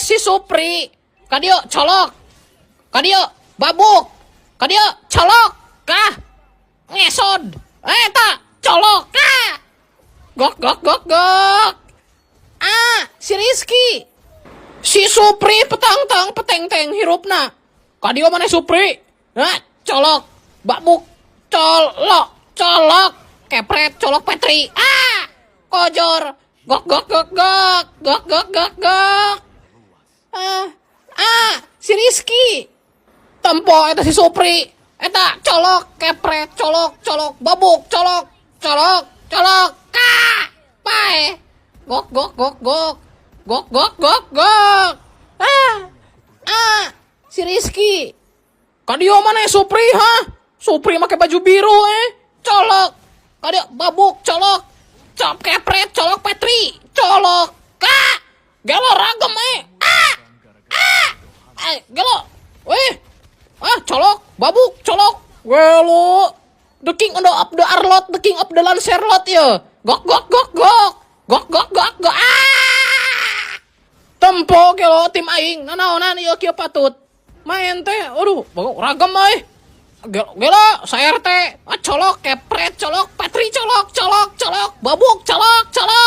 Si Supri. Ka dieu colok. Ka dieu babuk. Ka dieu colok. Kah. Ngesod. Eta colok. Kah. Gok gok gok gok. Ah, si Rizky. Si Supri petang-tang peteng-teng hirupna. Ka dieu mana Supri? Nah, colok. Babuk. Colok. Colok. Kepret colok Petri. Ah, kojor. Gok gok gok gok. Gok gok gok gok. Ah, ah, si Rizky. Tempo eta si Supri. Eta colok, kepret, colok, colok, babuk, colok, colok, colok, ka, pae. Gok gok gok gok. Gok gok gok gok. Ah, ah, si Rizky. Ka dieu mana Supri, ha? Supri make baju biru eh. Colok. Ka dieu babuk, colok. Cop kepret, colok Petri, colok. Ka. Gelo ragem eh. Ah. Ah. Eh, gelo. Weh. Ah, colok, babuk, colok. Gelo. The king of the Arlott, the king of the Lancelot ya. Gok gok gok gok. Gok gok gok gok. Ah! Tempo gelo tim aing. Nanaonan ieu kieu patut. Main teh, aduh, ragam euy. Gelo, gelo, sa RT. Ah, colok, kepret, colok, Petri colok, colok, colok, babuk, colok, colok.